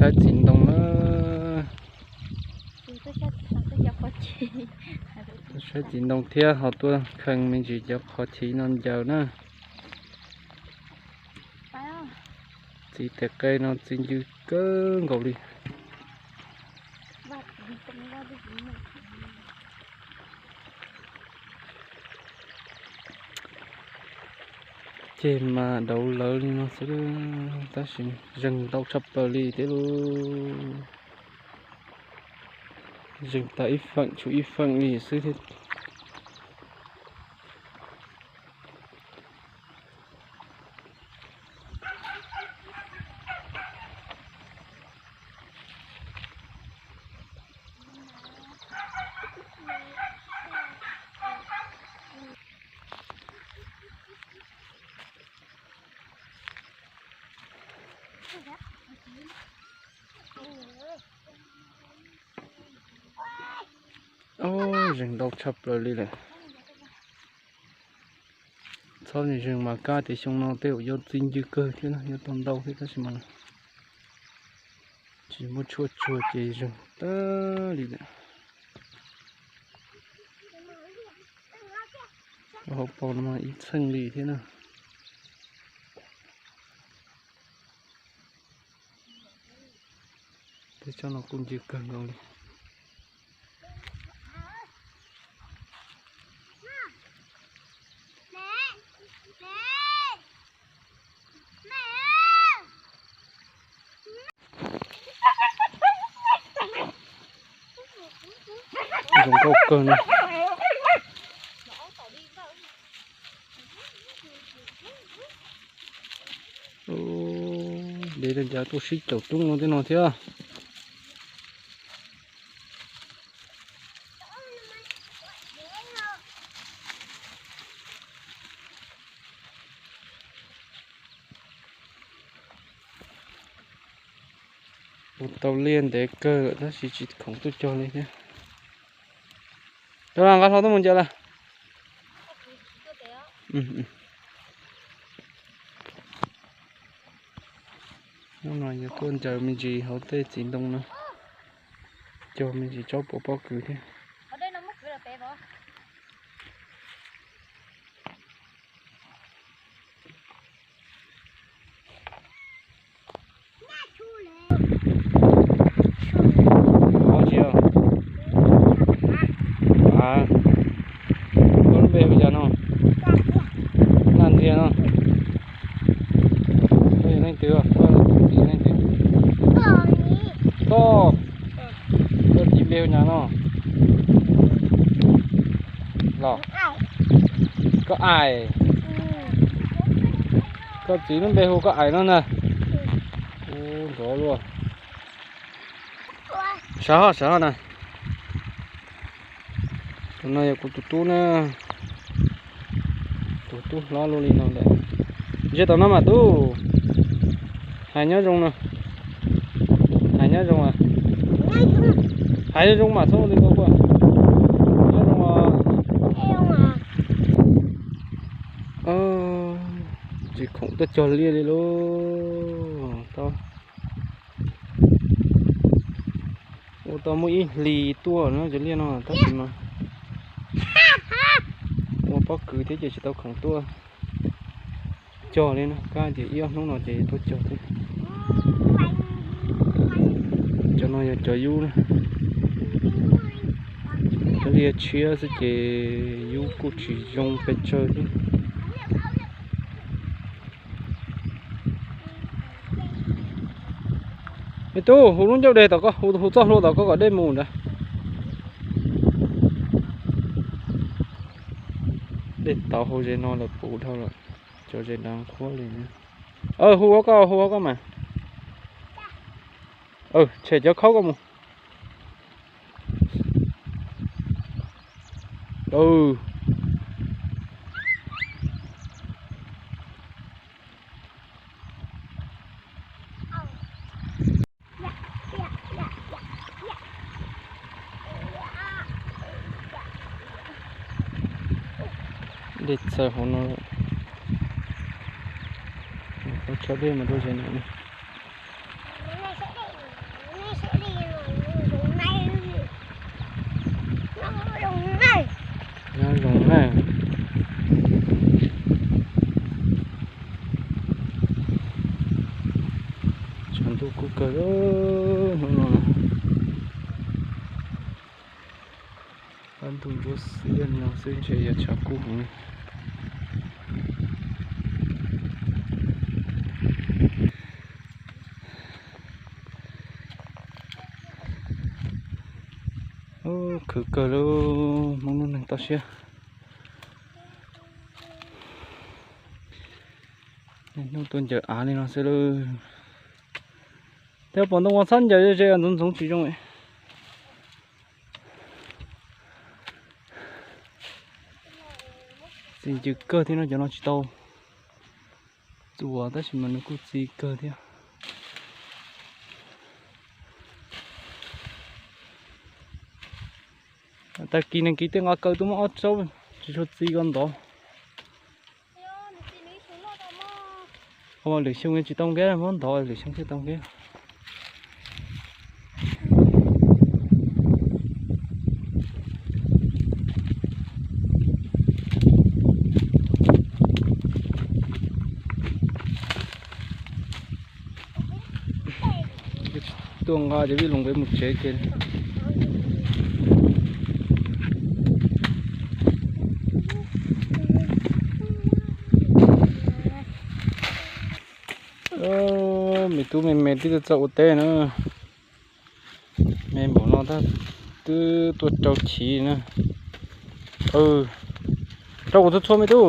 Saib txiv ntoo na. Saib txiv ntoo thiab ho tuaj kheej me ntsis cov qhov chiv no ncaws na. Txiv tes qe no txiv ncw kawg nkaus li. Ceg mas dauv lawv li no xwb, tab sis zeeg ntau tshaj plaws li thiab lauj. Zeeg tag ib feem tshuav ib feem li xwb thiab. Ub, zeeg ntau tshaj plaws li lawm. Txhob zeeg mas kab tias xyoo no tej zaum yuav txiv ncw kawg thiab na, yuav tau ntau thiab tab sis mas tsis muaj tshuaj tsuag ces zeeg tag li lawm. Hauv paus no mas ib txheej li thiab na. Tej tsob no kuj ncw kawg nkaus li. Zoo nkauj kawg no. Ub, dev cas tuaj sib caum roob no tej no thiab. Ua tau liaj ntev kawg lawm tab sis tsis khoom tuaj cog li thiab. Rau, nqa hlo tuaj mus ncaws lawm. Hnub no yuav tuaj ncaws me ntsis hauv tej txiv ntoo no, cog me ntsis tsob puav pob kws thiab. Ua tsi os? A, koj lub npe hu cas no? Naj Ntxiag no. Koj yog leej twg? Koj yog leej twg? Koj, koj txiv npe hu cas no? Los, koj Aim. Koj txiv lub npe hu koj Aim no na. Ub, nrov luaj. Sawv hoj, sawv hoj na. Tus no yog kuv tus tub na. Tus tub hlob luaj li no ntawm. Ntsia tom no mas tub. Hais nyob zoo no. Hais nyob zoo as. Hais zoo zoo mas txhob ua li ko kua. Nyob zoo os. Tsis khoom tuaj cog liaj li lauj. Ua tau muaj ib hlis tuaj no cov liaj no tab sis mas ua pob kws thiab ces tsis tau khoom tuaj cog li no, kab tias ib ob hnub no ces tuaj cog thiab. Cov no yog cov yub na. Cov liaj tshiab xwb ces yub kuj tsis zoo pes tsawg thiab. Me tub, hu lub ncauj dej tom koj, hu, hu txoj hlua tom koj kom dej mus nrad. Dej tauv hauv zes no lawm puv dhau lawm, cov zes nrad qhuav li. Hu ua koj, hu ua koj mas. Tshem cov khaub koj mus. Dej txawv hauv no. Tshaj dej mas rau zes no. Ntuj kub kawg hnub no. Ob ntuj ntsuab xiab no xwb ntshe yuav tshav kub heev. Khwv kawg li, Hmoob lub neej toj siab. Niaj hnub tuaj ncaws av li no xwb lawm. Thiab pom ntoo ua txhob ncaws ze ntxoov ntxoov tsis zoo. Txiv ncw kawg thiab no, cov no tsis tau txuas tab sis mas nws kuj txi kawg thiab. Tag kis neeg kis tej nqa kaw tuaj muab ob tsaub tsis tshua txi ko ntov. Lwm xyoo tsis tau nkeb, muab ntov lwm xyoo thiaj tau nkeb. Tuaj nqa cov vij loos pem mus tsev ces me tub me me twb txawj ua teb na. Me npaum no tab twb tuaj rau chiv na. Rau kuv txhua txhua me tub.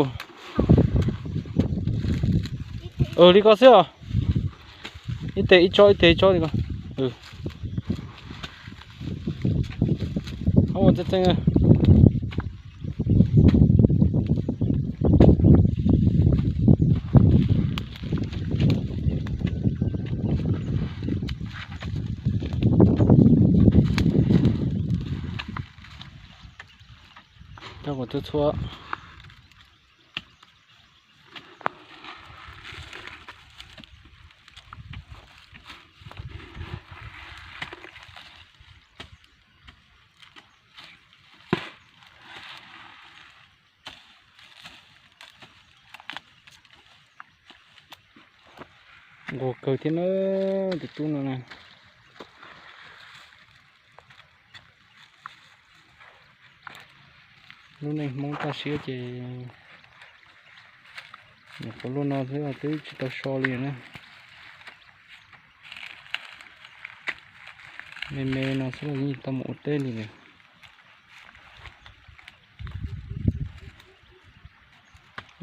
Li ko xwb os. Ib teg ib tsob ib teg ib tsob li ko. Ua txeeb txeeb. Rau kuv txhua txhua. Nquag kawg thiab na, tus tub no na. Lub neej Hmoob toj siab ces nyuam qhuav luaj no xwb twb tsis tau so li na. Me me no xwb los yeej tsis tau mus ua teb li lawm.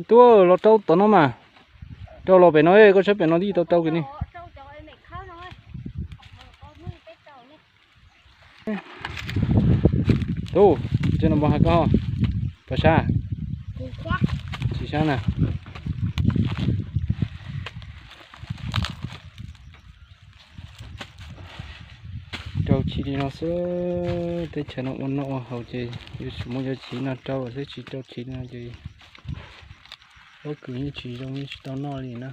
Tub, los rau tom no mas. Rau los pem no, koj saib pem no twb tsis tau rau kiag ne. Tub, tsis no mas hais koj, pom sab? Tsis sab na. Rau chiv li no xwb, teb chaws no ua noj ua haus ces yuav tsum muaj cov chiv no rau xwb, tsis rau chiv li no ces pob kws yeej tsis zoo, yeej tsis tau noj li na.